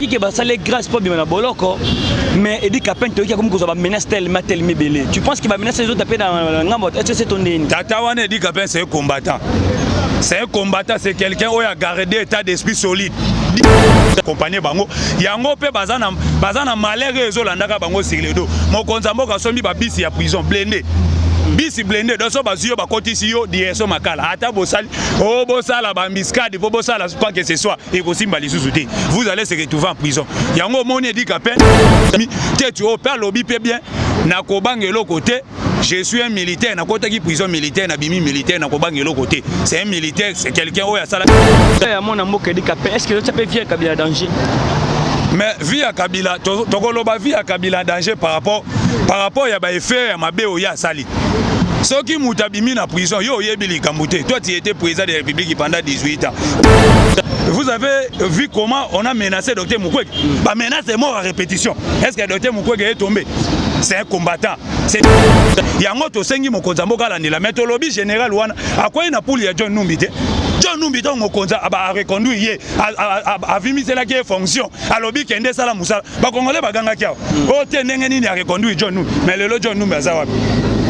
Kike basali grâce mpo abima na boloko, mais Eddy Kapend, toyoki akomi kozwa bamenace telema telema ebele. Tu penses que bamenace ezota mpe na ngambo ya to ndeni? Tata wana Eddy Kapend, c'est un combattant, c'est un combattant, c'est quelqu'un oyo a gardé état d'esprit solide, accompagner bango. Yango mpe baza na malheur oyo ezolandaka bango sur le dos. Mokonzi ya mboka asombi babisi ya prison blindé, bisi blindé. Donc so bazwi yo, bakotisi yo direction Makala. Ata bosali o bosala baembuscade mpo bosala quoi que ce soit, ekosimba lisusu te, vous allez se retrouver en prison. Yango omoni Eddy Kapend teti oyo mpe alobi mpe bien: nakobanga eloko te, je suis un militaire, nakotaki prison militaire, nabimi militaire, nakobanga eloko te. C'est un militaire, c'est quelqu'un oyo asala. Ya mwana mboka Eddy Kapend, est ce que ezotia mpe vie ya Kabila danger? Mais vie ya Kabila, tokoloba vie ya Kabila danger par rapport ya baeffet ya mabe oyo asali. Soki moto abimi na prison, yo oyebi likambo te. Toi, tu étais président de la République pendant 18 ans. Vous avez vu comment on a menacé docteur Mukwege, bamenace de mort à répétition. Est ce que docteur Mukwege est tombé? C'est un combattant. C'est yango tosengi mokonzi ya mboka alandela. Mais tolobi général wana akwei na puli ya John Numbi te. John Numbi, ntango mokonzi areconduire ye, avimiselaki ye fonction, alobi kende esala mosala, bakongole bagangaki awa oyo te, ndenge nini areconduire John Numbi? Mais lelo John Numbi aza wapi?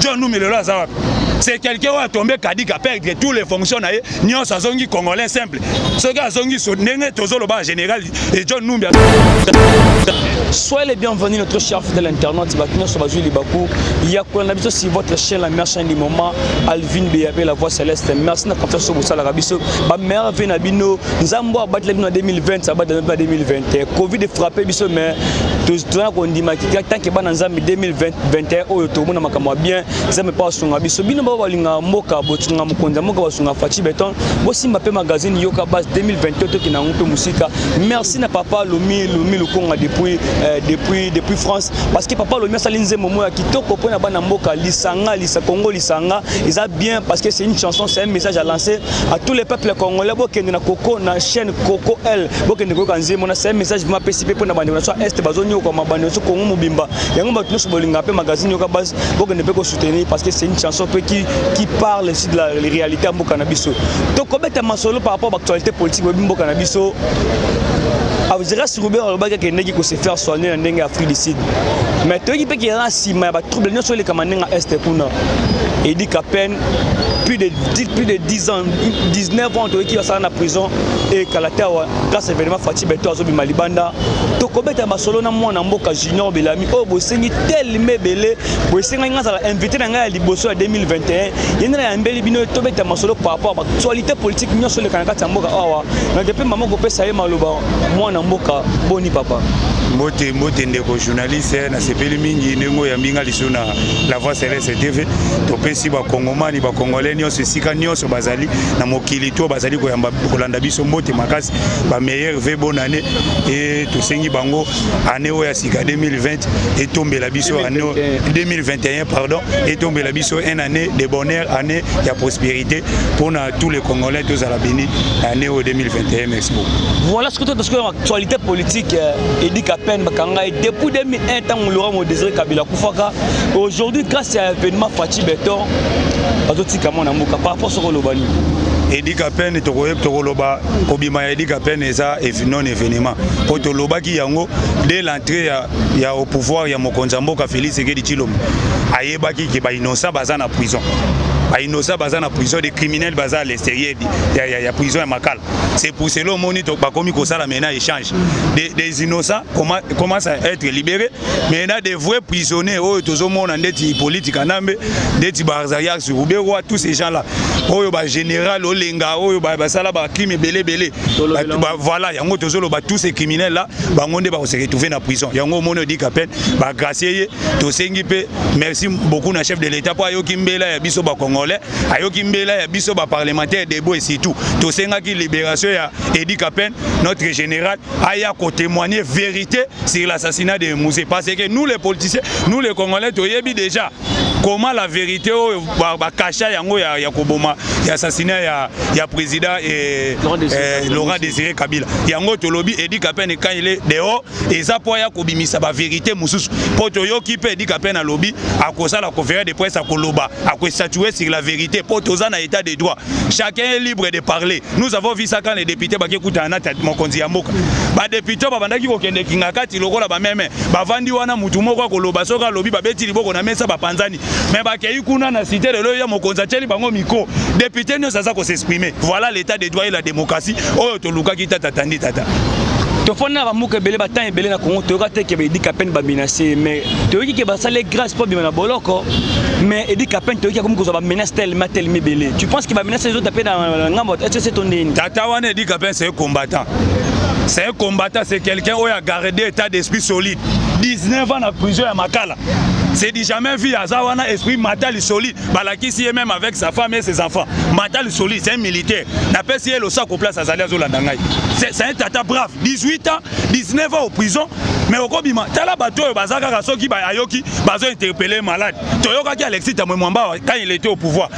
John Numbi lelo aza wapi? C'est quelqu'un oyo atombe kadika, perdre tous les fonctions na ye nyonso, azongi Congolais simple. Soki azongi ndenge tozoloba, général John Numbi. Soyez les bienvenus, notre cher fidèle internaute. Bato nyonso bazwi libaku ya kolanda biso sur votre chaîne, la meilleure chaîne du moment, Alvin BAP, la voix céleste. Merci na confiance oyo bosalaka biso. Bameilleur vœux na bino. Nzambe abatela bino na 2020, abatela bino na 2021. Covid frappé biso, mais toza kondima tant que bana Nzambe, 2021 oyo tokomona makambo ya bien. Nzambe mpe asunga biso. Bino bao balingaka mboka, bosunga mokonzi ya mboka, basunga Fatshi Béton, bosimba mpe magazine Yoka Base. 2021 tokende yango mpe mosika. Merci na papa Lomi, Lomi Lukonga, depuis France, parce que papa Lomi asali nzembo moko ya kitoko mpona bana mboka, lisanga lisa Congo lisanga. Eza bien parce que c'est une chanson, c'est un message à lancer à tous les peuples congolais. Bokende na koko na chaîne Coco L, bokende koyoka nzembo na. C'est un message vraiment apesi mpe mpona bandeko na so est bazonyokama, bandeko so Congo mobimba. Yango bato nyonso bolingaka mpe magazine Yoka Base, bokende mpe kosoutenir, parce que c'est une chanson mpe qui parle aussi de la réalité ya mboka na biso. Tokobeta masolo par rapport à l'actualité politique. Boyebi mboka na biso, Azarias Ruberwa alobaki akendeki kose faire soigner na ndenge ya Afrique du Sud, mais toyoki mpe keza na nsima ya batrouble nyonso elekama ndenge ya Est kuna. Eddy Kapend, plus de 10 ans, 19 ans toyoki basala na prison. Ekala te awa, grâce à événement Fatshi Béton, azobima libanda. Tokobeta masolo na mwana mboka Junior Belami oyo bosengi telema ebele. Boesengaki nga azala invité na ngai ya liboso ya 2021. Ye nde nayambeli bino, tobeta masolo par rapport à actualité politique nyonso eleka na kati ya mboka awa. Nake mpe mama kopesa ye maloba. Mwana mboka, boni papa? Mbote, mbote ndeko journaliste. Nasepeli mingi ndenge oyambi nga lisusu na La Voix Céleste TV. Topesi bakongomani, bakongolais nyonso, esika nyonso bazali na mokili to bazali koyamba kolanda biso, mbote makasi, bameilleur vœux, bonne année. E tosengi bango année oyo ya sika 2020 etombela biso, année 2021, pardon, etombela biso une année de bonheur, année ya prospérité mpona tous les Congolais. Tozala béni na année oyo 2021. Merci beaucoup. Voilà ce que toi, parce que actualité politique, Eddy Kapend bakanga ye depuis 2001, ntango Laurent Désiré Kabila akufaka. Aujourd'hui, grâce à événement Fatshi Béton, bazotika mwana mboka. Par rapport soko oloba nini? Eddy Kapend, tokoloba kobima ya Eddy Kapend eza non événement, mpo tolobaki yango dès l'entrée ya au pouvoir ya mokonzi ya mboka Félix Tshisekedi Tshilombo. Ayebaki ke bainnocent baza na prison, bainnocent baza na prison, des criminels baza à l'extérieur ya prison ya Makala. C'est pour cela omoni bakomi kosala maintenant échange des innocents commencent à être libérés. Maintenant, des vrais prisonniers oyo tozomona ndeti Hippolyte Kanambe, ndeti Baazarias Ruberwa, tous ces gens là oyo bagénéral Olenga oyo basala bacrime ebele ebele, voilà, yango tozoloba, tous ces criminels là, bango nde bakose retrouver na prison. Yango omoni Eddy Kapend bagracier ye. Tosengi mpe merci beaucoup na chef de l'État mpo ayoki mbela ya biso bacongolais, ayoki mbela ya biso baparlementaire debout, et surtout tosengaki libération ya Eddy Kapend, notre général, aya kotémoigner vérité sur l'assassinat de Mzee, parce que nous les politiciens, nous les Congolais, toyebi déjà. Comment la vérité oyo bakasha yango ya koboma, ya assassinat ya président Laurent Désiré Kabila? Yango tolobi, Eddy Kapend, quand il est dehors, eza mpo aya kobimisa bavérité mosusu, mpo toyoki mpe Eddy Kapend alobi akosala conférence de presse, akoloba, akostatuer sur la vérité, mpo toza na état de droit, chacun est libre de parler. Nous avons vu ça quand les députés bake kutana na mokonzi ya mboka. Badéputé babandaki kokende kinga kati lokola bameme, bavandi wana, mutu moko akoloba, soki alobi, babeti liboko na mesa, bapanzani. Mais bakei kuna na cité lelo ya mokonzi, atieli bango micro, député nyonso aza kos'exprimer. Voilà l'état de droit et la démocratie oyo tolukaki, tata tandi tata. Tofandi na bamboka ebele, batemps ebele na Congo, toyoka te ke baEddy Kapend bamenace. Mais toyoki ke basali grâce mpo bima na boloko. Mais Eddy Kapend, toyoki akomi kozwa bamenace telema telema ebele. Tu penses ke bamenace ezota mpe na ngambo FCC to ndeni? Tata wana Eddy Kapend, c'est un combattant, c'est un combattant, c'est quelqu'un oyo a gardé état d'esprit solide. 19 ans na prison ya Makala, c'est du jamais vu. Aza wana, esprit mental solide, balakisi ye même avec sa femme et ses enfants, mental solide. C'est un militaire. Napesi ye losako place azali, azolanda ngai. C'est un tata brave. 18 ans, 19 ans au prison, mais okobima. Tala bato oyo baza kaka, soki ayoki bazo interpeller malade. Toyokaki Alexis Tambwe Mwamba, quand il était au pouvoir,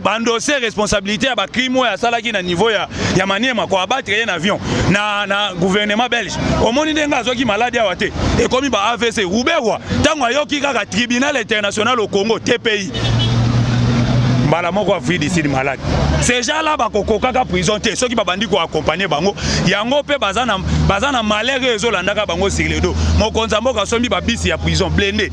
baendosser responsabilité ya bacrime oyo asalaki na niveau ya Maniema, koabattre ye na avion na gouvernement belge. Omoni ndenge azwaki maladi awa te, ekomi ba AVC. Ruberwa, ntango ayoki kaka Tribunal international au Congo, TPI, mbala moko Afrique du Sud, malade. Ces gens là bakokokaka prison te soki babandi koaccompagner bango. Yango mpe baza na malheur oyo ezolandaka bango sur le dos. Mokonzi ya mboka asombi babisi ya prison blindé,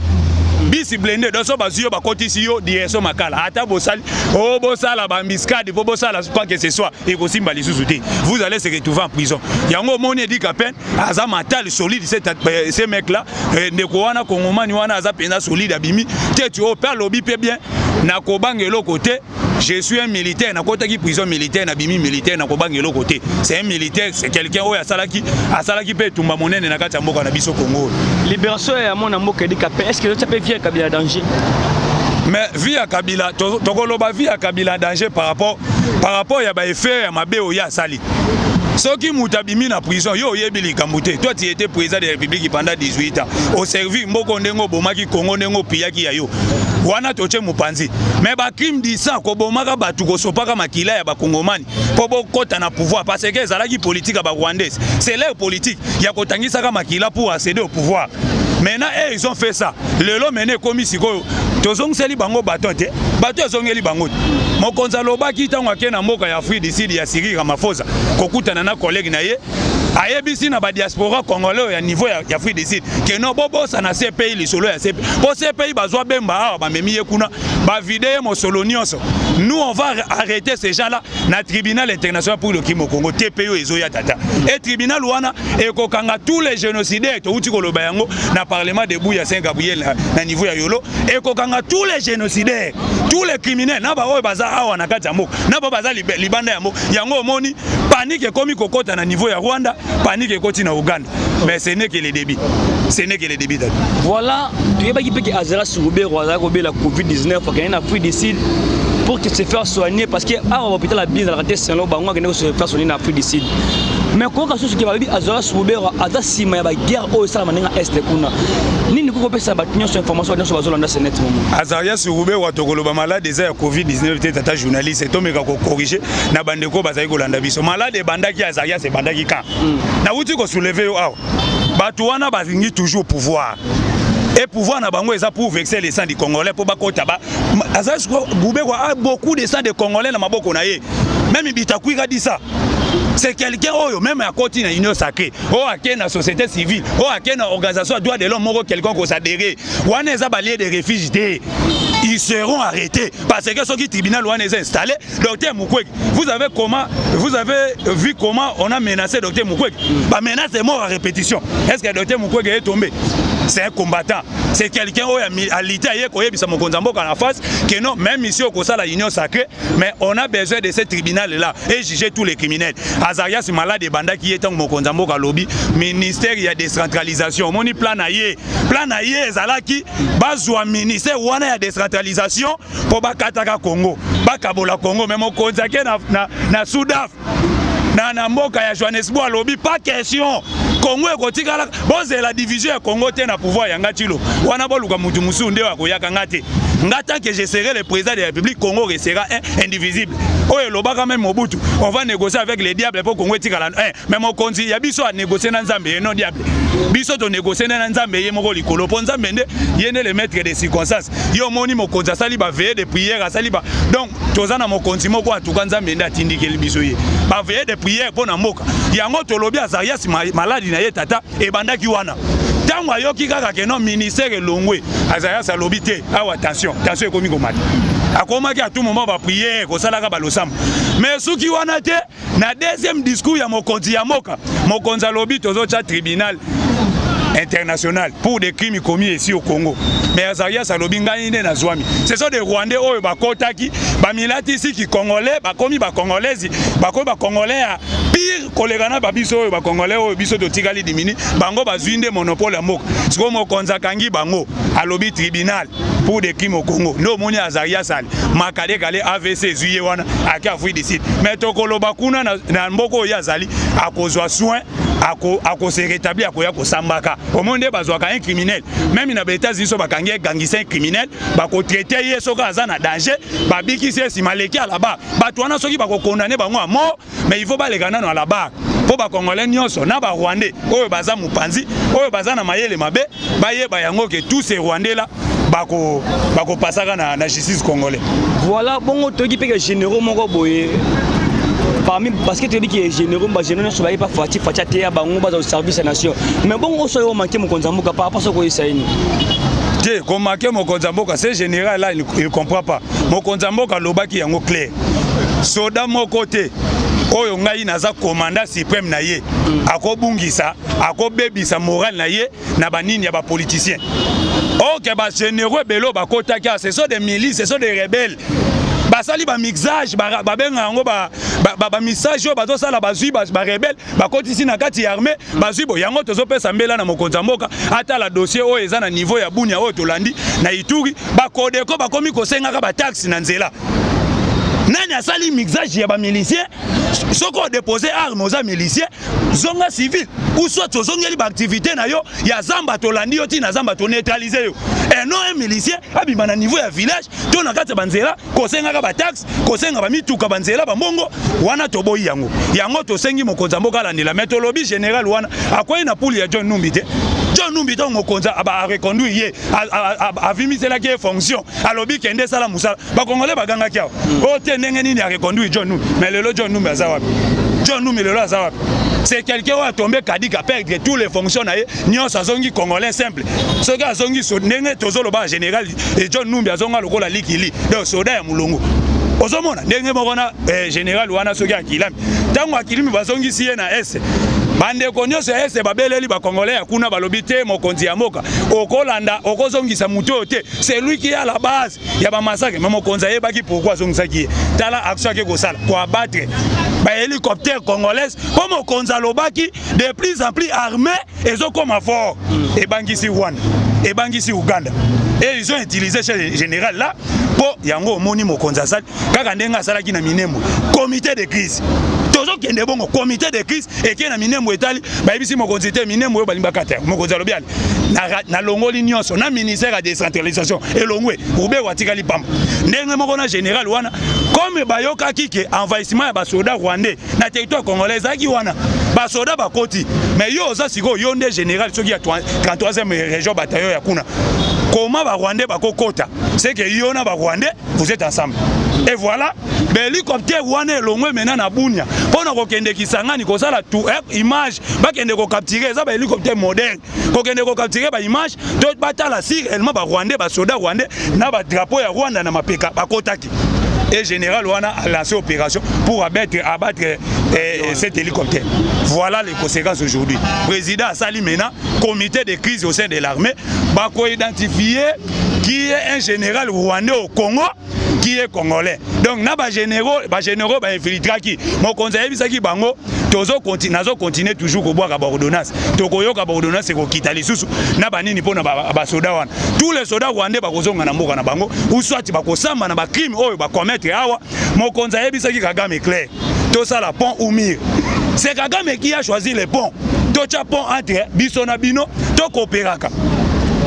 bisi blindé. Donc so bazwi yo, bakotisi yo direction Makala. Ata bosali o bosala baembuscade mpo bosala quoi que ce soit, ekosimba lisusu te, vous allez se retrouver en prison. Yango omoni Eddy Kapend aza mental solide, ce mec là ndeko wana kongomani wana aza mpenza solide. Abimi te ti oyo mpe alobi mpe bien: nakobanga eloko te, je suis un militaire, nakotaki prison militaire, nabimi militaire, nakobanga eloko te. C'est un militaire, c'est quelqu'un oyo asalaki mpe etumba monene na kati ya mboka na biso Congo. Libération ya mwana mboka Eddy Kapend, est ce que ezotia mpe vie ya Kabila danger? Mais vie ya Kabila, tokoloba vie ya Kabila danger par rapport ya baeffet ya mabe oyo asali. Soki moto abimi na prison, yo oyebi likambo te. Toi, tu étais président de la République pendant 18 ans, oservi mboka ndenge obomaki Congo, ndenge opiyaki ya yo wana, totie mopanzi. Mais bacrime du sang, kobomaka bato, kosopaka makila ya bakongomani mpo bokɔta na pouvoir, parce que ezalaki politique ya barwandais, c'est leur politique ya kotangisaka makila pour accéder au pouvoir. Maintenant, eux, ils ont fait ça. Lelo mene ekomi sikoyo, tozongiseli bango bato te, bato ezongeli bango te. Mokonzi alobaki ntango ake na mboka ya Afrique du Sud ya Cyril Ramaphosa kokutana na collègue na ye, ayebisi na badiaspora congolais oyo ya niveau ya Afrique du Sud ke no, bobosana CPI, lisolo ya CPI, mpo CPI bazwa Bemba awa, bamemi ye kuna, bavide ye mosolo nyonso. Nous, on va arrêter ces gens là na Tribunal international pour le crime au Congo, TPI oyo ezoya, tata. E tribunal wana ekokanga tous les génocidaires. Touti koloba yango na parlement debout ya Saint Gabriel na niveau ya Yolo. Ekokanga tous les génocidaires, tous les criminels, na baoyo baza awa na kati ya mboka, na bao baza libanda ya mboka. Yango omoni panique ekomi kokɔta na niveau ya Rwanda, panique ekoti na Uganda. Mais ce n'est que le début, ce n'est que le début, tata. Voilà, toyebaki mpe ke Azarias Ruberwa azalaki kobela COVID-19, akende na Afrique du Sud pour que se faire soigner, parce que awa bahôpital ya bien ezalaka te. Selon bango, akende se faire soigner na Afrique du Sud. Mais koyoka susu ke balobi Azarias Ruberwa aza nsima ya baguerre oyo esalama ndenge Est kuna. Nini kokopesa bato nyonso information, bato nyonso bazolanda ce net moment? Azarias Ruberwa, tokoloba malade eza ya COVID-19 te. Tata journaliste, tomeka kocorriger na bandeko bazali kolanda biso. Malade ebandaki, Azarias ebandaki kan nauti kosoulever yo awa. Bato wana balingi toujours pouvoir, et pouvoir na bango eza pour vexer le sang du Congolais, mpo bakota ba Azarias Ruberwa a beaucoup de sang de Congolais na maboko na ye. Même Bitakwira dit ça. C'est quelqu'un oyo même akoti na Union sacrée, oyo ake na société civile, oyo ake na organisation ya droit de l'homme moko quelconque, koadhérer wana eza balieu de refuge te. Ils seront arrêtés, parce que soki tribunal wana eza installé, docteur Mukwege, vous avez vu comment on a menacé docteur Mukwege, bamenace de mort à répétition. Est ce que docteur Mukwege est tombé? C'est un combattant, c'est quelqu'un oyo alite aye koyebisa mokonzi ya mboka na face que non, même ici okosala Union sacrée, mais on a besoin de ce tribunal là et juger tous les criminels. Azarias, malade ebandaki ye ntango mokonzi ya mboka alobi ministère ya décentralisation. Omoni plan na ye, plan na ye ezalaki bazwa ministère wana ya décentralisation mpo bakataka Congo, bakabola Congo. Mais mokonzi ake na Sudaf na mboka ya Johannesburg, alobi: pas question, Congo ekotikala, bozela division ya Congo te na pouvoir ya nga tilo wana, boluka mutu mosusu nde akoyaka nga te. Nga, tant que je serai le président de la République, Congo restera un, indivisible. Oyo elobaka même Mobutu, on va négocier avec les diables mpo Congo etikala un. Mais mokonzi ya biso anégocie na Nzambe ye, non diable. Biso tonégocie nde na Nzambe ye moko likolo, mpo Nzambe nde ye nde le maître des circonstances. Ye omoni mokonzi asali baveillée de prière, asali ba, donc toza na mokonzi moko. Atuka Nzambe nde atindikeli biso ye baveillée de prière mpo na mboka. Yango tolobi, Azarias, maladi na ye tata ebandaki wana. Ntango ayoki kaka que non, ministère elongwe, Azarias alobi te, awa tension, tension ekomi komata. Akomaki à tout moment baprière, kosalaka balosambo. Mais soki wana te, na deuxième discours ya mokonzi ya mboka, mokonzi alobi tozotya tribunal international pour des crimes commis ici au Congo. Mais Azarias alobi ngai nde nazwami. Ce sont des Rwandais oyo bakotaki, bamilatisi ki Congolais, bakomi Bacongolaise, bakomi Bacongolais ya pire koleka na babiso oyo Bacongolais oyo biso totikali dimini. Bango bazwi nde monopole ya mboka. Sikoyo mokonzi akangi bango, alobi tribunal pour des crimes au Congo. Nde omoni Azarias ali makalekale, AVC ezwi ye wana, ake Afrique du Sud. Mais tokoloba kuna na mboka oyo azali, akozwa soin, akose rétablir, akoya kosambaka. Omoni nde bazwaka un criminel, même na baÉtats-Unis, so bakangi egangisa un criminel, bakotraite ye. Soki aza na danger, babikisi ye, nsima aleki à la barre. Bato wana, soki bakokondane bango à mort, mais il faut baleka nano à la barre, mpo Bacongolais nyonso na Barwandais oyo baza mopanzi, oyo baza na mayele mabe, bayeba yango que tous ces Rwandais là bakopasaka na justice congolais. Voilà. Bongo toyoki mpe que généraux moko boye parmi, parce que toyebi que généraux, bagénéraux nyonso baye pa Fatshi. Fatshi ateya bango, baza au service ya nation. Mais bongo oso oyo omanke mokonzi ya mboka par rapport soki oyesa ye nini? Te, komake mokonzi ya mboka, ce général là, il comprend pas. Mokonzi ya mboka alobaki yango clair: soda moko te oyo ngai naza commandant suprême na ye akobungisa, akobebisa morale na ye na banini ya bapoliticien. Ok, bagénéraux ebele oyo bakotaki awa, ce sont des milices, ce sont des rebelles. Basali bamixage, babenga yango bamixage oyo bazosala, bazwi barebelles, bakotisi na kati ya armée, bazwi bo yango. Tozopesa mbela na mokonzi ya mboka atala dossier oyo eza na niveau ya Bunia, oyo tolandi na Ituri, bakodeko bakomi kosengaka bataxe na nzela. Nani asali mixage ya bamilicien? Soki odepose arme, oza milicien, zonga civil ou soit ozongeli baactivité na yo ya zamba. Tolandi yo ntina zamba, toneutralize yo. Et non un milicien abima na niveau ya village to na kati ya banzela kosengaka bataxe, kosenga bamituka, banzela, bambongo wana. Toboyi yango. Yango tosengi mokonzi ya mboka alandela. Mais tolobi général wana akwei na pulu ya John Numbi te. John Numbi, ntango mokonzi areconduire ye, avimiselaki ye fonction, alobi kende esala mosala. Bakongole bagangaki awa oyo te, ndenge nini areconduire John Numbi? Mais lelo John Numbi aza wapi? John Numbi lelo aza wapi? C'est quelqu'un oyo atombe caduc, aperdre tous les fonctions na ye nyonso, azongi Congolais simple. Soki azongi, ndenge tozoloba, général John Numbi azonga lokola likili, donc soda ya molongo. Ozomona ndenge moko na général wana, soki akilami, ntango akilimi, bazongisi ye na ese. Bandeko nyonso ya ese babeleli Bakongolais ya kuna, balobi te, mokonzi ya mboka, okolanda, okozongisa motu oyo te, c'est lui qui est à la base ya bamassacre. Mais mokonzi ayebaki pourquoi azongisaki ye. Tala action ake kosala, koabattre bahélicoptère congolaise, mpo mokonzi alobaki de plus en plus armée ezokoma fort. Ebangisi Rwanda, ebangisi Uganda, et ils ont utilisé ce général là mpo yango. Omoni mokonzi asali kaka ndenge asalaki na Minembwe, comité de crise. Tozokende bongo, comité de crise eke na Minembwe, etali, bayebisi mokonzi te, Minembwe oyo balimbaka te. Mokonzi alobi ale nalongoli nyonso na ministère ya décentralisation, elongwe, Ruberwa atikali pamba. Ndenge moko na général wana, comme bayokaki que envahissement ya basoda rwandais na territoire congolais ezalaki wana, basoda bakoti. Mais yo oza sikoyo, yo nde général soki ya 33e région, bataillon ya kuna, comment Barwandais bakokota? C'est que yo na Barwandais, vous êtes ensemble. Et voilà, bahélicoptère wana elongwe mena na Bunia mpo na kokende Kisangani kosala tu image, bakende kocapturer. Eza bahélicoptère moderne, kokende kocapturer baimage to batala si réellement Barwandais, basoda rwandais na badrapeau ya Rwanda na mapeka bakotaki. Et général wana a lancé opération pour abattre cet hélicoptère. Voilà les conséquences aujourd'hui. Président asali maintenant comité de crise au sein de l'armée, bako identifier qui est un général rwandais au Congo, qui est congolais. Donc na bagénéraux bainfiltraki, mokonzi ayebisaki bango nazo continuer toujours kobwaka baordonnance. Tokoyoka baordonnance ekokita lisusu na banini mpo na basoda wana. Tous les soldats rwandais bakozonga na mboka na bango ou soit bakosamba na bacrime oyo bacommettre awa. Mokonzi ayebisaki Kagame clair: tosala pont ou mur. C'est Kagame qui a choisi le pont. Totya pont entre biso na bino, tokopéraka.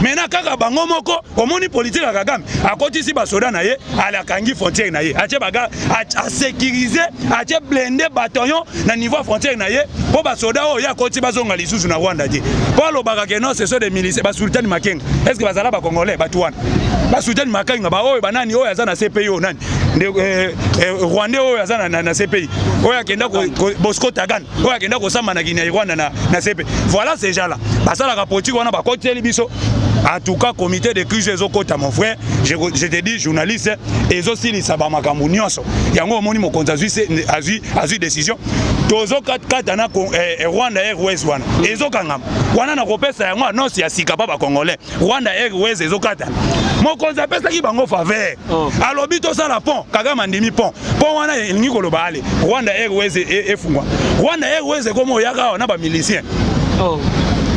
Maintenant kaka bango moko, omoni politique ya Kagame, akotisi basoda na ye, alakangi frontière na ye, atie baga, asécurise, atie blindé bataillon na niveau ya frontière na ye, mpo basoda oyo ye akoti bazonga lisusu na Rwanda te. Mpo alobaka ke non, ce sont des miliciens. Basultani Makenga, est ce que bazala bacongolais? Bato wana basultani Makenga, baoyo banani oyo aza na CPI, oyo nani, Rwandais oyo aza na CPI, oyo akenda Bosco Ntaganda, oyo akenda kosamba na Kinya Rwanda na CPI. Voilà, ces gens là basalaka politique wana, bakoteli biso. En tout cas, comité de crise ezokota, mon frère, je te dis, journaliste, ezosilisa bamakambo nyonso. Yango omoni mokonzi azwi décision, tozokata na Rwanda Airways wana ezokangama wana. Na kopesa yango annonce ya sika mpa bacongolais, Rwanda Airways ezokatana. Mokonzi apesaki bango faveur. Oh. Alobi tosala pont, Kagame andimi pont. Pont wana elingi koloba ale Rwanda Airways efungwa. Rwanda Airways ekoma oyaka awa na bamilicien. Oh.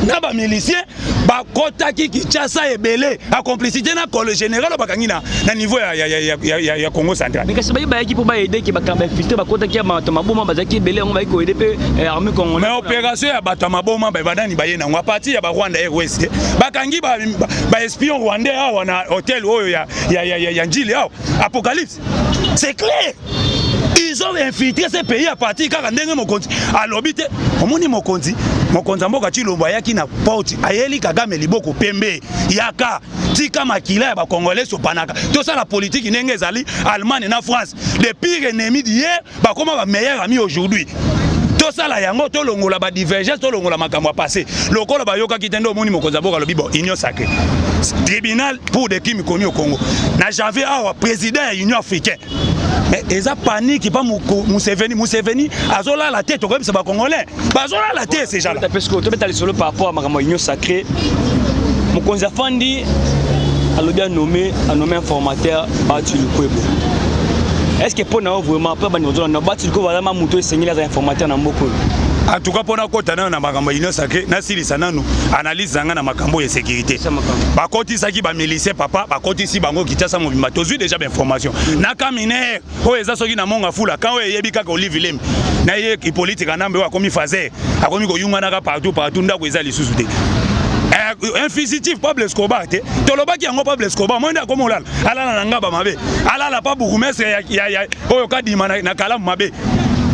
Na bamilicien bakɔtaki Kinshasa ebele, a complicité na col général oyo bakangi na niveau ya Congo Central. Mais kasi bayi bayaki mpo baaider ke bakambo infiltré bakotaki ya bato maboma bazalaki ebele, yango bayaki koaider mpe armée congolais. Mais opération ya bato ya maboma, banani baye nango? À partir ya barwanda Airways te, bakangi baespion rwandais awa na hotel oyo ya Njili awa, Apocalypse. C'est clair, ils ont infiltré ce pays à partir kaka ndenge mokonzi alobi te. Omoni mokonzi ya mboka Tshilombo ayaki na porte, ayeli Kagame liboko pembe: yaka, tika makila ya bacongolais sopanaka, tosala politike ndenge ezali. Allemagne na France, les pires ennemis d'hier, bakoma bameilleur ami aujourd'hui. Tosala yango, tolongola badivergence, tolongola makambo ya passé. Lokola bayokaki te, nde omoni mokonzi ya mboka alobi: bon, Union sacrée, tribunal pour des crimes commis au Congo. Na janvier awa, président ya Union africaine, mais eza panique pa Museveni. Museveni azolala te, tokoyebisa bacongolais, bazolala te, ces gens là. Parce que tobeta lisolo par rapport à makambo ya Union sacrée. Mokonzi afandi, alobi anome informateur Bahati Lukwebo. Est ce que mpo na yo vraiment, mpo bani ozolanda, Bahati Lukwebo aza ma moto esengeli aza informateur na mboka oyo? En tout cas, mpona kota nano na makambo ya Union sacrée, nasilisa nanu analyse na ngai na makambo ya sécurité. Bakotisaki bamilicien, papa, bakotisi bango Kinshasa mobimba. Tozwi déjà bainformation na camp minaire oyo eza soki na Monga Fula, camp oyo eyebi kaka Olive Lembe na ye Hippolyte Kanambe, oyo akomi faser, akomi koyunganaka partout partout, ndako eza lisusu te. Un fugitif, Pablo Escobar te, tolobaki yango. Pablo Escobar moi nde akomi olala, alala na ngaba mabe, alala pa bourgmestre oyo kadima na Kalamu mabe.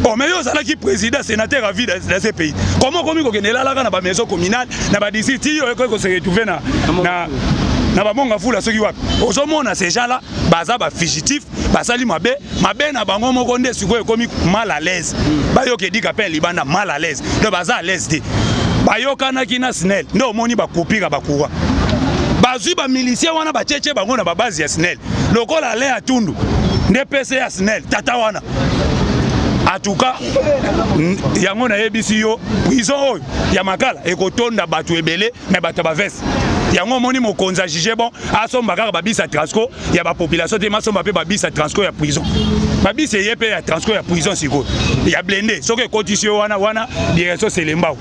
Oh, mais yo ozalaki président, sénateur à vie dans ce pays, comment okomi kokende elalaka na bamaison communale, na badistrict, ti oyo ekoki kose retrouver na bamonga Fula, soki wapi? Ozomona, ces gens là baza bafugitif, basali mabe mabe na bango moko, nde sikoyo ekomi mal à l'aise. Bayoka edika mpe libanda mal à l'aise, donc baza à l'aise te. Bayokanaki na SNEL, nde omoni bakupika bacourant, bazwi bamilicien wana, batietie bango na babase ya SNEL, lokola Alain Atundu nde pese ya SNEL tata wana. En tout cas, yango nayebisi yo, prison oyo ya Makala ekotonda bato ebele, me bato ya baveste. Yango omoni mokonzi ajuge bon asomba kaka babus ya Transco ya bapopulation te, masomba mpe babus ya Transco ya prison. Babus eye mpe ya Transco ya prison sikoyo ya blindé. Soki ekotisi yo wana wana, direction Selembao,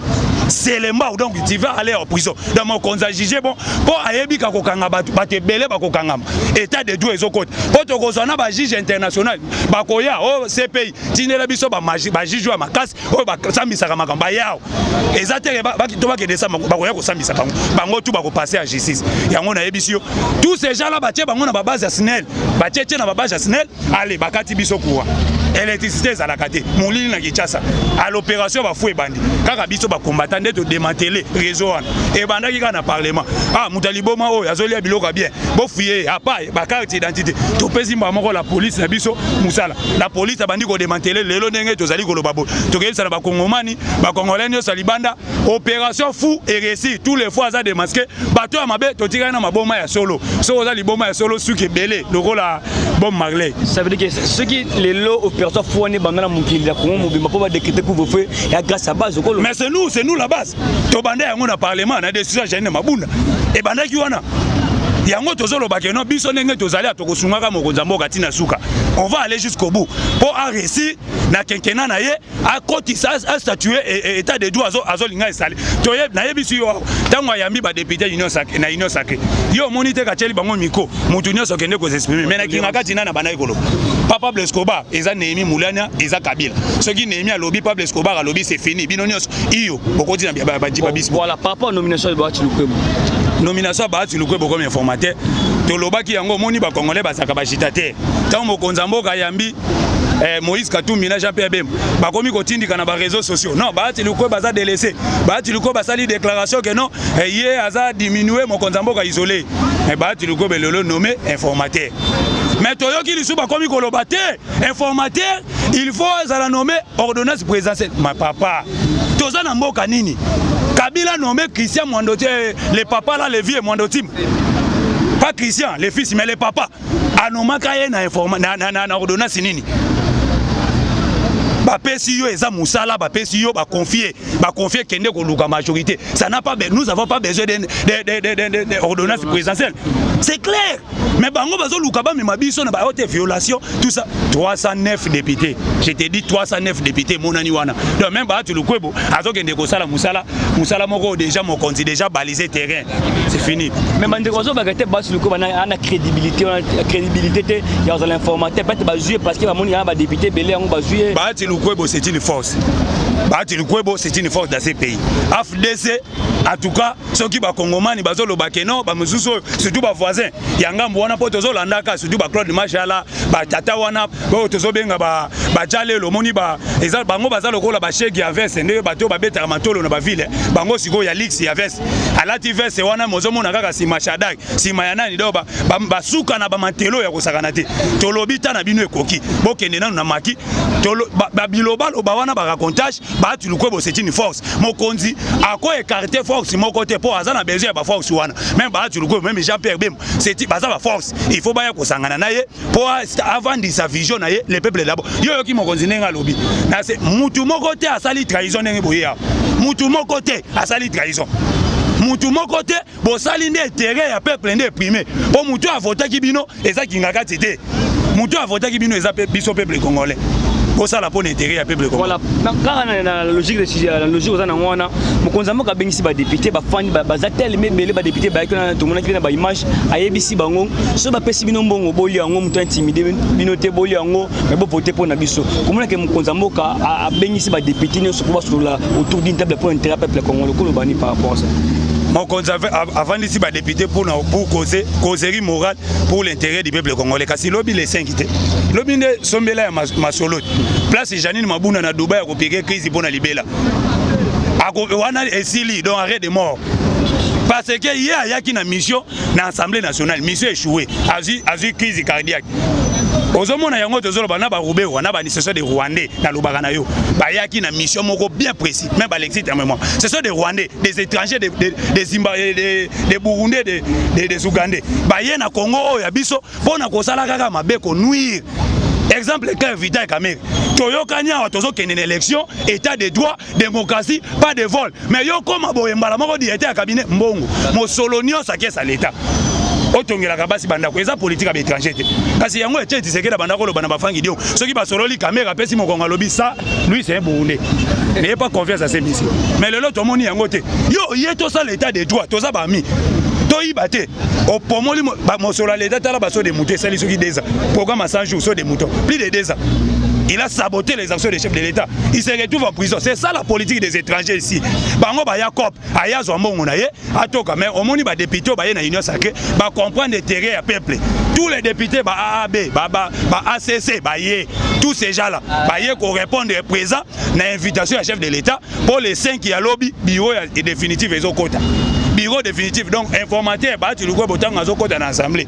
Selembao, donc tu vas aller en prison. Donc mokonzi ajuge bon, mpo ayebi ka kokanga bato, bato ebele bakokangama. État de droit ezokota, mpo tokozwa na bajuge international bakoya oyo CPI tindela biso, bajuge oyo ya makasi oyo basambisaka makambo bayawa eza te, to bakende samba, bakoya kosambisa bango, bango tu bakopase ya justice. Yango nayebisi yo, tous ces gens là batie bango na babase ya SNEL, batie tie na babase ya SNEL. Ale, bakati biso courant, électricité ezalaka te, molili na Kinshasa. À l'opération bafu ebandi kaka, biso bakombata nde todémanteler réseau wana. Ebandaki kaka na parlement. Ah, moto ya liboma oyo azolia biloko ya bien, bofuye apa bacarte identité. Topesi mbala moko la police na biso mosala. La police abandi kodémanteler. Lelo ndenge tozali koloba boye, tokoyebisa na bakongomani, bakongolais nyonso ya libanda, opération fou eréussi. Tous les fois aza démasqué, bato ya mabe. Totikali na maboma ya solo. Soki oza liboma ya solo, suki ebele lokola Bob Marley. Ça veut dire que soki lelo opération fou wana ebanda na mokili ya Kongo mobimba mpo badécréter couvre-feu ya grâce à base okolo. Mais c'est nous, c'est nous la base. Tobanda yango na parlement, na décision ya Janine Mabunda ebandaki wana. Yango tozoloba ke no, biso ndenge tozali, tokosungaka mokonzi ya mboka ntina suka. On va aller jusqu'au bout mpo aréussir na quinquennat na ye, akotisa, astatue état de droit. Azolinga esali. Nayebisi yo awa, ntango ayambi badéputé na Union sacrée, yo omoni te katieli bango micro, motu nyonso akende kosexprimer. Mais nakinga kati nani abandaki koloba? Pa Pablo Escobar, eza Néhémie Mwilanya, eza Kabila. Soki Néhémie alobi, Pablo Escobar alobi, c'est fini. Bino nyonso iyo bokoti na babisi. Voilà, par rapport à nomination de Bahati Lukwebo. Nomination ya Bahati Lukwebo comme informateur, tolobaki yango. Omoni, bacongolais bazalaka baagitateur. Ntango mokonzi ya mboka ayambi Moïse Katumbi na Jean Pierre Bemba, bakomi kotindika na baréseaux sociaux: non, Bahati Lukwebo aza délaissé, Bahati Lukwebo basali déclaration ke non, ye aza diminue, mokonzi ya mboka isolé. Mais Bahati Lukwebo lelo nommé informateur. Mais toyoki lisusu bakomi koloba te, informateur il faut azala nommé ordonnance présidentielle. Ma papa, toza na mboka nini? Kabila nommé Christian Mwando, le papa là, le vieux Mwando Tim, pas Christian le fils, mais le papa, anomaka ye na ordonnance nini? Bapesi yo, eza mosala bapesi yo, baconfier, kende koluka majorité. Ça n'a pas, nous avons pas besoin de ordonnance présidentielle, c'est clair. Mais bango bazoluka bamema biso na bayo te, violation, tout ça. 309 députés, je te dis, 309 députés monani wana. Donc même Bahati Lukwebo azokende kosala mosala moko, déjà mokonzi déjà balisé terrain, c'est fini. Mais bandeko bazobaka te, Bahati Lukwebo ana crédibilité te ya kozala informateur. Peut-être bazwi parce que bamoni yana badéputé ebele, yango bazwi ye. Bahati Lukwebo, c'est une force. Bahati Lukwebo, c'est une force dans ce pays. AFDC, en tout cas, soki bakongomani bazoloba ke non, bamosusu oyo, surtout bavoisin ya ngambo wana, mpo tozolandaka surtout baclaude Mashala, batata wana oyo tozobenga bajalelo, omoni eza bango baza lokola bashegi ya veste, ndenge bato oyo babetaka matolo na bavile. Bango sikoyo ya luxe ya veste, alati veste wana, mozomona kaka nsima shadak, nsima ya nani. Donc basuka na bamantelo ya kosakana te. Tolobi ta na bino ekoki, bokende nanu na maki bilobaloba wana, baracontage. Bahati Lukwebo, c'est une force. Mokonzi ako écarte force moko te, mpo aza na besoin ya baforce wana. Même Bahati Lukwebo, même Jean Pierre Bemba, baza baforce. Il faut baya kosangana na ye mpo avandisa vision na ye, le peuple d'abord. Yo yoki mokonzi ndenge alobi na se, mutu moko te asali trahison ndenge boye awa. Mutu moko te asali trahison, mutu moko te. Bosali nde intérêt ya peuple nde prime, mpo mutu avotaki bino eza kinga kati te. Mutu avotaki bino eza biso peuple congolais. Bosala mpo na intérêt ya peuple congolais. Voilà, kaka na logique oza nango wana, mokonzi ya mboka abengisi badéputé, bafandi, baza telema ebele. Badéputé bayaki wana, tomonaki mpe na baimage. Ayebisi bango: soki bapesi bino mbongo, boli yango, moto intimide bino te, boli yango, me bovote mpo na biso. Komonake mokonzi ya mboka abengisi badéputé nyonso mpo basolola autour d'une table mpo intérêt ya peuple congolais. Koloba nini par rapport à ça? Mokonzi avandisi badéputé pour causer causerie morale pour l'intérêt du peuple congolais. Kasi lobi le 5 te, lobi nde sombela ya masolo place Janine Mabunda na Dubai, akopiquer crise mpo na libela. Wana esili, donc arrêt de mort, parce que ye ayaki na mission na Assemblée nationale, mission échoué, azwi crise cardiaque. Ozomona yango, tozoloba na baruberwa na bani, ce sont des Rwandais. Nalobaka na yo, bayaki na mission moko bien précis. Même Balexi Termement, ce sont des Rwandais, des étrangers, des Burundais, des Ougandais. Baye na Congo oyo ya biso mpo na kosala kaka mabe, konuire. Exemple clair, Vital Kamerhe. Toyokani awa, tozokende na élection, état de droit, démocratie, pas de vol. Mais yo koma boye, mbala moko directeur ya cabinet, mbongo mosolo nyonso akesa l'état, otongelaka basi bandako. Eza politique ya baétranger te. Kasi yango Etienne Tshisekedi abanda koloba na bafangi dio, soki basololi, Kamerhe apesi mokongo, alobi: ça, lui, c'est un Burundais, n'ayez pas confiance à ces messieurs. Mais lelo tomoni yango te. Yo ye tosala état de droit, toza bami toyiba te. Opomoli mosolo ya l'état. Tala basaut de mouton esali soki 2 ans, programme à 100 jours, saut de mouton, plus de 2 ans. Il a saboté les actions des chefs de l'État. Il se retrouve en prison. C'est ça la politique des étrangers ici. Bango baya cop, aya zwa mbongo na ye, atoka. Mais omoni ba député ba ye na Union sacrée, ba comprendre l'intérêt ya peuple. Tous les députés ba AAB, ba ACC, ba ye, tous ces gens là, ba ye ko répondre présent na invitation ya chef de l'État pour les 5 ya lobi, bureau ya définitive ezokota. Bureau définitif, donc informateur Bahati Lukwebo ntango azokota na assemblée,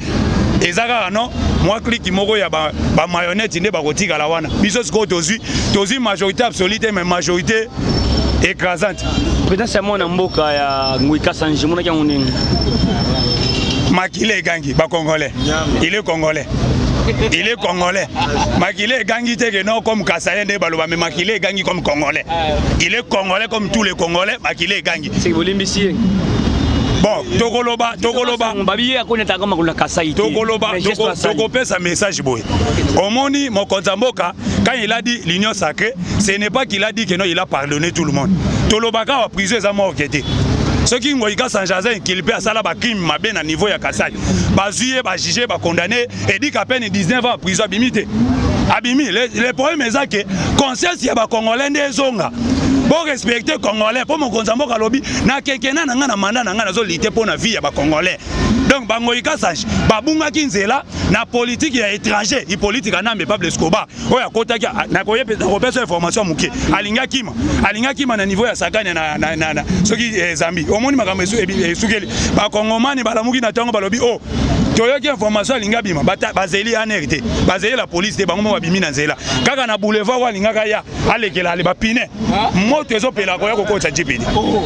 eza kaka non, mwa clique moko ya bamarionnette nde bakotikala wana. Biso sikoyo tozwi majorité absolue te, mais majorité écrasante. Présidence ya mwana mboka ya Ngoyi Kasanji, monaki yango ndenge? Makila egangi bacongolais. Il est congolais, il est congolais. Makila egangi te ke non, comme kasaïen nde baloba, mais makila egangi comme congolais. Il est congolais comme tous les Congolais. Makila egangi. Seki bolimbisi ye? Bon, tokoloba Babi ye akonetaka makolo na Kasai te. Tokoloba, tokopesa message boye. Omoni mokonzi ya mboka, quand il a dit l'Union sacrée, ce n'est pas qu'il a dit que non, il a pardonné tout le monde. Tolobaka awa, prison eza morgue te. Soki Ngoyi Kasanji aza inculpé, asala bacrime mabe na niveau ya Kasai, bazwi ye, bajuge, bacondamné, edika peine 19 ans prison, abimi te, abimi. Le problème eza ke conscience ya bacongolais nde ezonga. Borespecte Congolais, mpo mokonzi ya mboka alobi na kekena na ngai, na mandat na ngai, nazolite mpo na vie ya Bacongolais. Donc bangoyi Kasanji babungaki nzela na politique ya étranger, Hippolyte Kanambe, Pablo Escobar oyo akotaki. Nakopesa information moke. Alingi akima, alingi akima na niveau ya Sakania na soki Zambie. Omoni makambo esukeli. Bakongomani balamuki na ntango, balobi: "O oh, toyoki information, alingi abima." Bazeli ANR te, bazeli la police te, bango mo babimi na nzela kaka na boulevard oyo alingaka ya alekela ale, bapine moto ezopela, koya kokotisa jeep te.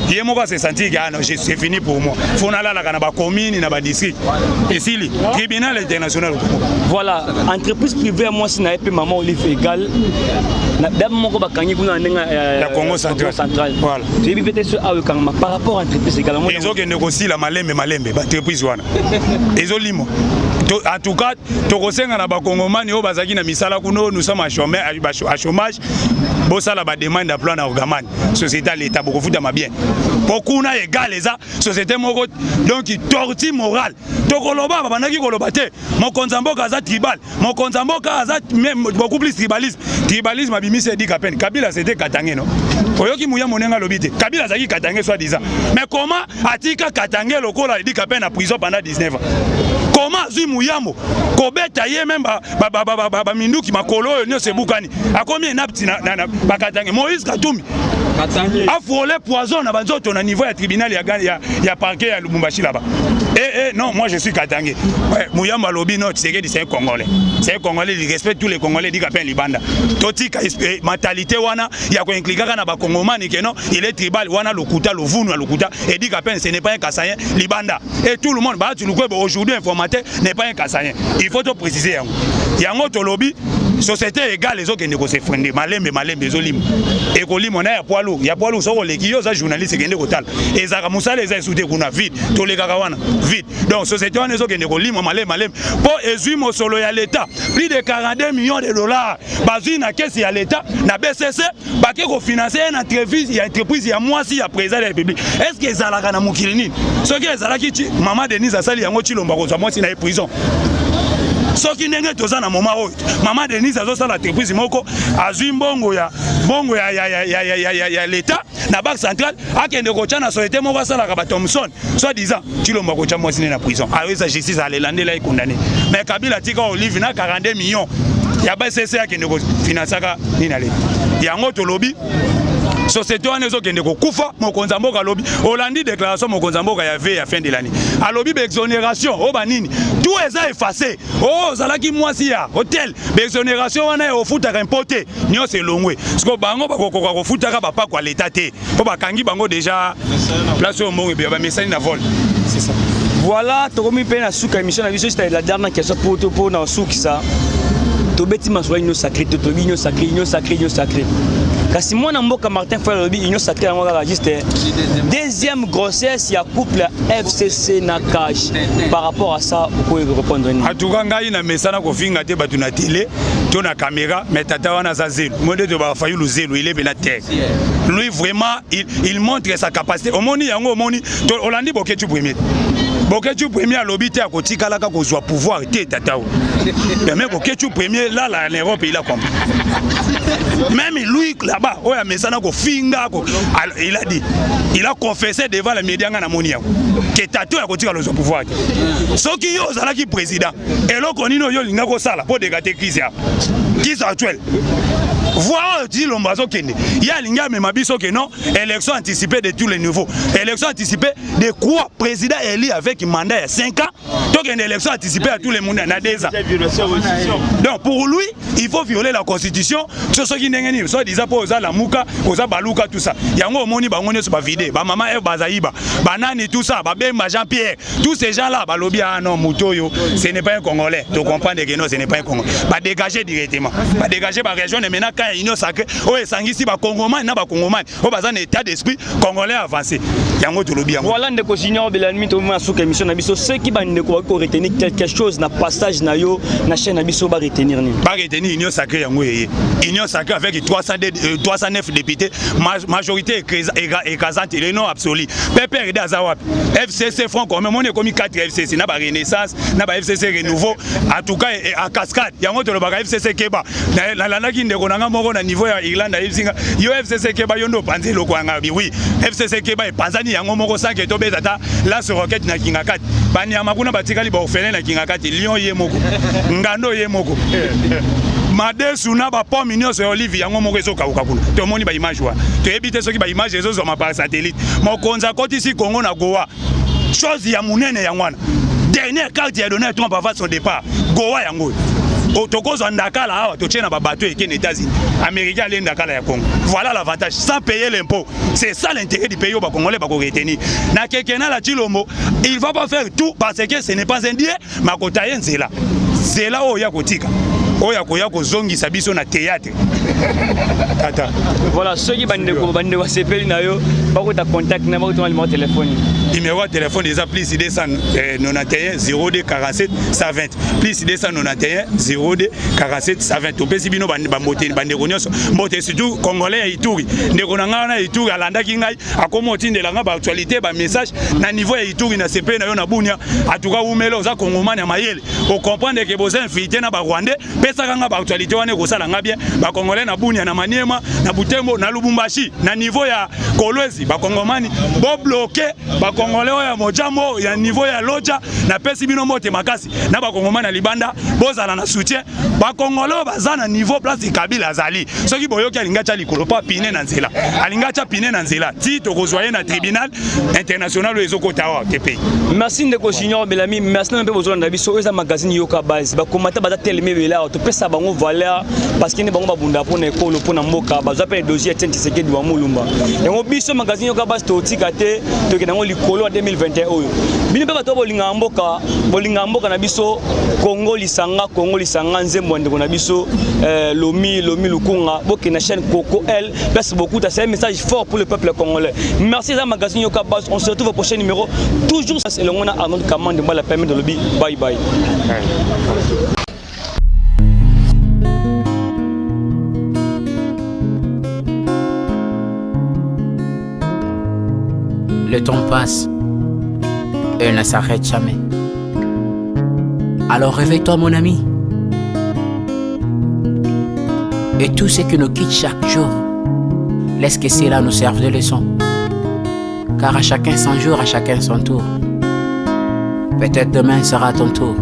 Ye moko ase sentir que: "Ah non, c'est fini pour moi, faut nalalaka na bacommune, na badistrict." Esili, tribunal international. Voilà, entreprise privée ya mwasi na ye mpe mama Olive Egal dame moko bakangi kuna na ndenge ya Congo Central. Central. Voilà. Toyebi mpe te so awa ekangama par rapport entreprise Egal. Ezokende kosila malembe malembe, baentreprise wana ezolimwa. En tout cas, tokosenga na Bakongomani oyo bazalaki na misala kuna, oyo nous sommes à chômage, bosala bademande d'emploi na Orgaman, société ya l'État, bokofutama bien, mpo kuna Egal eza société moko donc torture morale. Tokoloba, babandaki koloba te mokonzi ya mboka aza tribal, mokonzi ya mboka aza beaucoup plus tribalisme. Tribalisme abimisi Eddy Kapend. Kabila, c'était Katangais, no? Oyoki muya monenge alobi te Kabila azalaki Katangais, soi disant. Mais comment atika Katangais lokola Eddy Kapend na prison pendant 19 ans? Comment azwi Muyambo kobeta ye même baminduki, makolo oyo nyonso ebukani, akomi enapti na Bakatangais? Moïse Katumbi afrôle poison na banzoto na niveau ya tribunal ya parquet ya Lubumbashi là-bas. Eh, eh, non, moi je suis Katangais. Ouais, Muyambo alobi non, Tshisekedi, c'est un Congolais. C'est un Congolais, il respecte tous les Congolais, Eddy Kapend libanda. Totika mentalité wana ya koinclika na Bakongomani que non, il est tribal wana, lokuta, lovunu ya lokuta. Eddy Kapend, ce n'est pas un Kasaïen, libanda. Et tout le monde, bah, tu le aujourd'hui informateur n'est pas un Kasaïen. Il faut te préciser yango. Yango tolobi, société Égale ezokende kos'effondrer malembe malembe, ezolima, ekolima na ya poids lourd, ya poids lourd. Soki oleki, yo oza journaliste, ekende kotala, ezalaka mosala eza esu te kuna, vide, tolekaka wana vide. Donc société wana ezokende kolimwa malembe malembe, mpo ezwi mosolo ya l'État, plus de 42 millions de dollars bazwi na caisse ya l'État na BCC, bake kofinancer ye na entreprise ya entreprise ya mwasi ya président de la République. Est ce que ezalaka na mokili nini? Soki ezalaki mama Denise asali yango, Tshilombo akozwa mwasi na ye prison. Soki ndenge toza na moment oyo, mama Denise azosala entreprise moko, azwi mbongo ya l'État na Banque centrale, akende kotya na société moko asalaka bathomson, soi disant, Tshilombo akotya mwasi ne na prison. Ayoza justice, alelandela, ekondane. Mais Kabila atika Olive na 42 millions ya BCC, akende kofinansaka nini na l'État. Yango tolobi, société wana ezokende kokufa. Mokonzi ya mboka alobi, olandi déclaration mokonzi ya mboka ya v ya fin de l'année, alobi baexonération oyo banini, tout eza effacé. Oyo ozalaki mwasi ya hotel, baexonération wana ya ofutaka impôt te, nyonso elongwe. Siko bango bakokoka kofutaka bapako ya l'État te, mpo bakangi bango déjà place oyo mbongo ebeba, bamesani na vol, c'est ça. Voilà, tokomi mpe na suka émission na biso. C'est la dernière question pour na sukisa. Tobeti masolo Union sacrée, to tobi Union sacrée, Union sacrée, Union sacrée. Kasi mwana mboka Martin Fayulu alobi Union sacrée yango kaka juste deuxième grossesse ya couple FCC na CACH. Par rapport à ça, okoki répondre nini? En tout cas, ngai na mesana kofinga te bato na télé to na caméra, mais tata wana aza zelu. Mo nde tobaka Fayulu zelu, il est pena terre. Lui vraiment, il montre sa capacité. Omoni yango, omoni, olandi Boketshu Premier. Boketshu Premier alobi te akotikalaka kozwa pouvoir te, tata o. Mais Boketshu Premier là, là en Europe, il a compris. Même lui là-bas oyo amesana kofinga, il a dit, il a confessé devant la média, nga namoni yango, ke tata oyo akotikala kozwa pouvoir te. Soki yo ozalaki président, eloko nini oyo olinga kosala mpo deka te crise ya crise actuelle? Voix oyo Tshilombo azokende, ye alingi amema biso ke non, élection anticipée de tous les niveaux. Élection anticipée de quoi? Président élu avec mandat ya 5 ans, tokende élection anticipée à tous les mondes na 2 ans? Donc pour lui, il faut violer la constitution. So soki ndenge nini, so disant mpo oza Lamuka, oza Baluka, tout ça. Yango omoni bango nyonso bavide, bamama Eve Bazaïba, banani, tout ça, Babemba Jean Pierre, tous ces gens là balobi: "Ah non, moto oyo, ce n'est pas un Congolais." To comprendre que non, ce n'est pas un Congolais, badégage directement, badégage, barejoindre maintenant quand Union sacrée oyo esangisi Bakongomani na Bakongomani oyo baza na état d'esprit congolais avancé. Yango tolobi yango. Voilà, ndeko Junior Belami, tomona suka émission na biso. Soki bandeko bakoki koretenir quelque chose na passage na yo na chaîne na biso, baretenir nini? Baretenir Union sacrée. Yango eye Union sacrée avec 302, 309 députés, majorité écrasante, le non absolu. PPRD aza wapi? FCC, Front commun, moni ekomi 4 FCC na barenaissance na ba FCC renouveau, en tout cas en cascade. Yango tolobaka FCC keba. Nalandaki ndeko na nga. moko na niveau ya Irlande ayebisi nga, yo FCC keba, yo nde opanzi eloko yanga. Bi oui, FCC keba epanzani yango moko sans que tobeta ata lance roquette na Kingakati. Banyama kuna batikali baorphelin na Kingakati, lion ye moko, ngando ye moko, madesu na bapomme nyonso ya olive yango moko ezokauka kuna. Tomoni baimage wana, toyebi te soki baimage ezozwama par satellite. Mokonzi akotisi Kongo na Goa, chose ya monene yango wana. Dernière carte ya Donald Trump avant son départ, Goa yango oyo. Tokozwa ndakala awa, totie na babato eke na États-Unis, Américain ale ndakala ya Congo. Voilà l'avantage, sans payer l'impôt. C'est ça l'intérêt du pays oyo Bacongolais bakoretenir na kekena la Tshilombo. Il va pas faire tout parce que ce n'est pas un dieu. Makota ye nzela, nzela oyo ya kotika, oyo akoya kozongisa biso na théâtre, tata. Voilà, soki bandeko basepeli na yo, bakota contact na bakotanga numéro téléphone. Numéro ya téléphone eza plus 291 02 47 120, plus 291 02 47 120. Topesi bino bambote, bandeko nyonso mbote, surtout Congolais ya Ituri. Ndeko na ngai wana Ituri alandaki ngai, akoma otindela ngai baactualité, bamessage na niveau ya Ituri. Na sepe na yo na Bunia atuka, umele, oza Kongomani ya mayele, ocomprendre ke boza infiltré na Barwandais. Pesaka nga baactualité wana, ekosala nga bien. Bacongolais na Bunia, na Maniema, na Butembo, na Lubumbashi, na niveau ya Kolwezi, Bakongomani bobloquer Bacongolais oyo ya Mojambo, ya niveau ya Loja, napesi bino mbote makasi. Na Bakongomani ya libanda, bozala na soutien. Bacongolais oyo baza na niveau place Kabila azali, soki boyoki, alingi atya likolo mpo apine na nzela, alingi atya pine na nzela ti tokozwa ye na tribunal international oyo ezokota awa te pays. Merci, ndeko Junior Belami. Merci na mpe bozolanda biso. Oyo eza magazine Yoka Base. Bakomata baza telemi ebele awa, topesa bango valeur parce que nde bango babunda mpona ekolo, mpona mboka. Bazwa mpe dossier Etienne Tshisekedi wa Mulumba. Yango biso magazine Yoka Base totika te, tokende yango likolo ya 2021 oyo. Bino mpe bato bolingaka mboka, bolingaka mboka na biso Congo Lisanga, Congo Lisanga, nzembo ya ndeko na biso Lomi Lomi Lukunga. Bokende na chaîne Coco L place bokuta, c'est un message fort pour le peuple congolais. Merci, eza magazine Yoka Base. On se retrouve au prochain numéro, toujours elongo na Arnold Kamande Mbala permet de lobi. Bye bye. Le temps passe et ne s'arrête jamais. Alors réveille-toi, mon ami. Et tout ce qui nous quitte chaque jour, laisse que cela nous serve de leçon. Car à chacun son jour, à chacun son tour. Peut-être demain sera ton tour.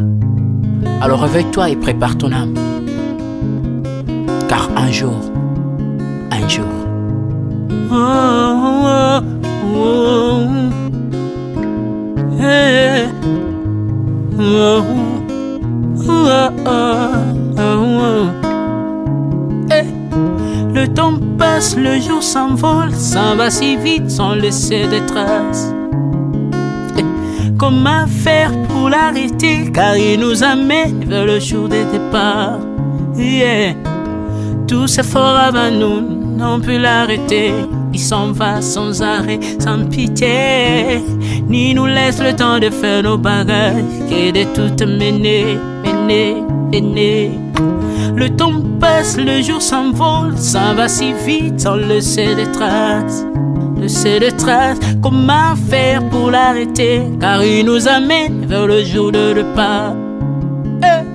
Alors réveille-toi et prépare ton âme. Car un jour, un jour. Oh. Hey. Oh. Hey. Le temps passe, le jour s'envole, s'en va si vite sans laisser de traces. Hey. Comment faire pour l'arrêter? Car il nous amène vers le jour des départs. Yeah. Tous ces forts avant nous n'ont pu l'arrêter. Il s'en va sans arrêt, sans pitié, ni nous laisse le temps de faire nos bagages et de tout mener, mener, mener. Le temps passe, le jour s'envole, s'en va si vite sans laisser de traces. Laisser de traces, comment faire pour l'arrêter? Car il nous amène vers le jour de départ. Eh.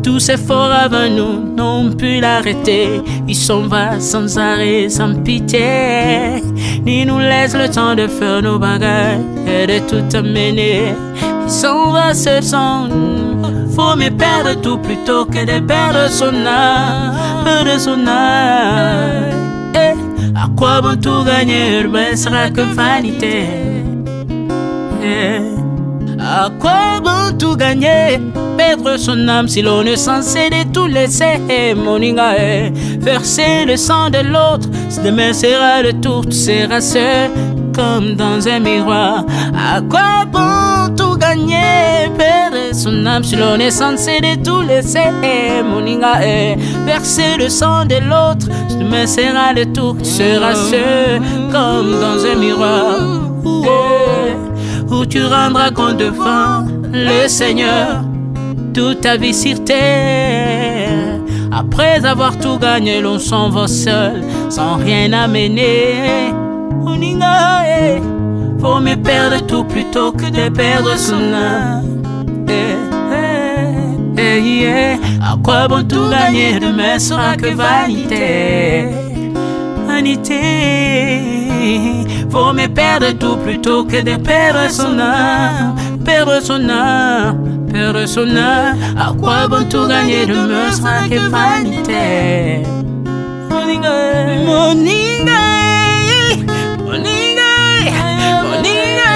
Tous ces forts avant nous n'ont pu l'arrêter. Il s'en va sans arrêt, sans pitié, ni nous laisse le temps de faire nos bagages et de tout amener. Il s'en va seul sans. Faut mieux perdre tout plutôt que de perdre son âme, perdre son âme. Eh, à quoi bon tout gagner, ne sera que vanité. Eh, à quoi bon tout gagner, perdre son âme si l'on est censé de tout laisser, moninga, eh, verser le sang de l'autre? Demain sera le tour, tu seras seul comme dans un miroir. À quoi bon tout gagner, perdre son âme si l'on est censé de tout laisser, moninga, eh, verser le sang de l'autre? Demain sera le tour, tu seras seul comme dans un miroir. Eh, où tu rendras compte devant le Seigneur toute ta vie sur terre. Après avoir tout gagné, l'on s'en va seul, sans rien amener. Moninga, eh, faut mieux perdre tout plutôt que de perdre son âme. Eh, eh, Yeah. À quoi bon tout gagner, demain sera que vanité. Vanité. Vaut mieux perdre tout plutôt que de perdre son âme. Perdre son âme, perdre son âme. À quoi bon tout gagner, demain sera que vanité. Moninga, moninga, moninga, moninga,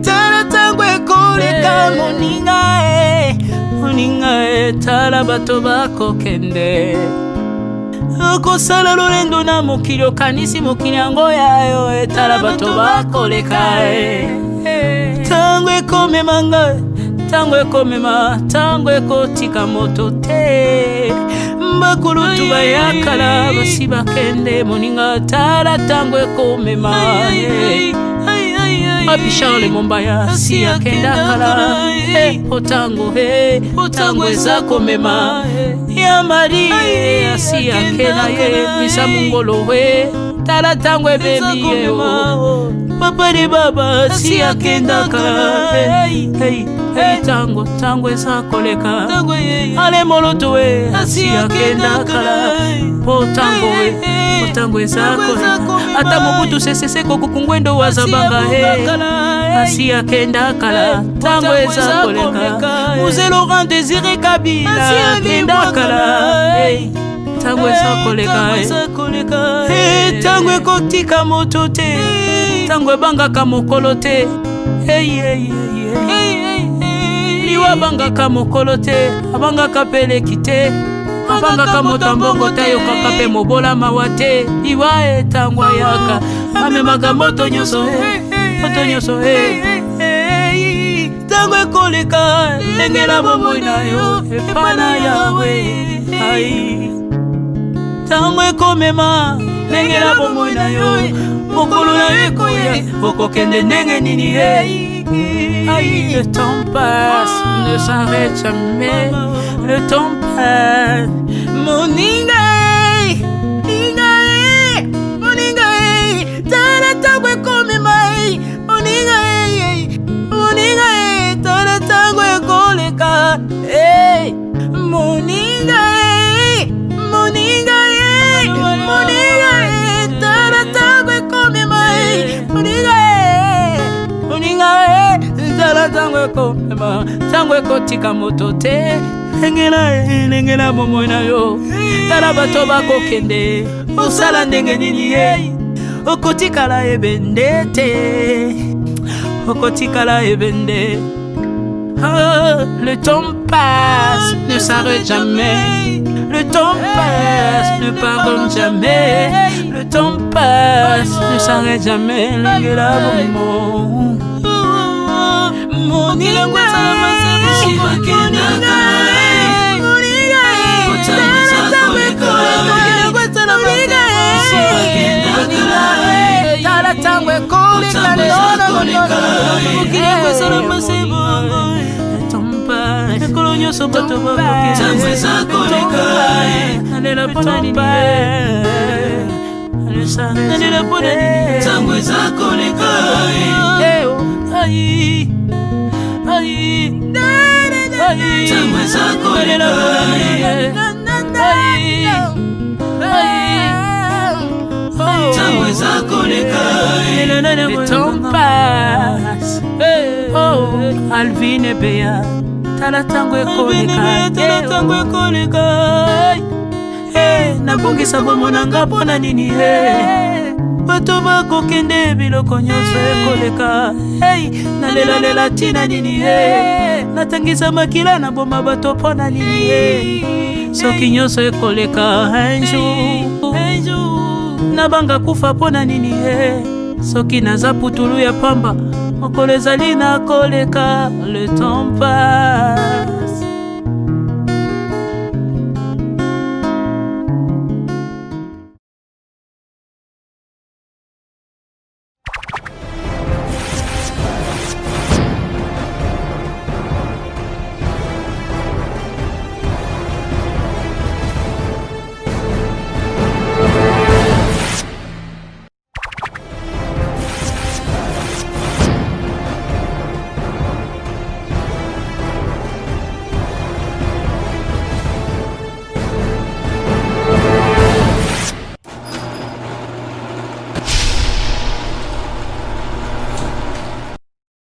tala tango ekoleka, moninga, moninga, tala bato bakokende. Okosala lolendo na mokili, okanisi mokili yango yayo, etala bato bakoleka. Ntango ekomema ngai, ntango ekomema, ntango ekotika moto te. Bakulutu bayakala basi bakende, moninga, tala ntango ekomema. Papi Charles Mombaya si akenda kala, po ntango, ntango eza komema. Ya Marie asi akenda ye, misa mongolo we, tala ntango ebemi ye. Papa de baba si akenda kala. Ntango, ntango eza koleka. Ale moloto we asi akenda kala, po ntango we, po ntango eza koleka. Ata Mobutu Sese Seko Kuku Ngwendo wazabanga he asi akenda kala, ntango eza koleka. Mzee Laurent Désiré Kabila akenda kala, ntango eza koleka. Ntango ekotika moto te, ntango ebangaka mokolo te. Liwa abangaka mokolo te, abangaka peleki te, abangaka moto ya mbongo te, ayokaka mpe mobola mawa te. Liwa etango ayaka, amemaka moto nyonso, moto nyonso. Ntango ekoleka, lengela bomoi na yo epa na Yawe. Ai, ntango ekomema, lengela bomoi na yo, mokolo na yo ekoya, okokende ndenge nini ye? Aïe, le temps passe, ne s'arrête jamais. Le temps passe. Moninga, moninga, moninga, tala tango ekomema. Moninga, moninga, tala tango ekoleka. Moninga, moninga, moninga, tala tango ekomema. Moninga, moninga, tala ntango ekomema, ntango ekotika moto te. Lengela, lengela bomoi na yo, tala bato bakokende, osala ndenge nini ye? Okotikala ebende te, okotikala ebende. Oh, le temps passe, ne s'arrête jamais. Le temps passe, ne pardonne jamais. Le temps passe, ne s'arrête jamais. Lengela bomoi. Moninga, moninga, tala ntango ekoleka, ekolo nyonso bato bakokenalela mpona nini? Nalela mpona nini? Ntango eza koleka. Ai, ai, ai. Ntango eza koleka. Ai, ai. Ntango eza koleka. Le temps passe. Oh, Alvine Beya. Tala ntango ekoleka. Tala ntango ekoleka. Nabongisa bomoi na nga mpona nini? Bato bakokende, biloko nyonso ekoleka. Hey, nalelalela ntina nini? Natangisa makila, naboma bato mpo na nini, soki nyonso ekoleka un jour? Nabanga kufa mpo na nini, soki naza putulu ya pamba? Mokolo ezali nakoleka. Le temps passe.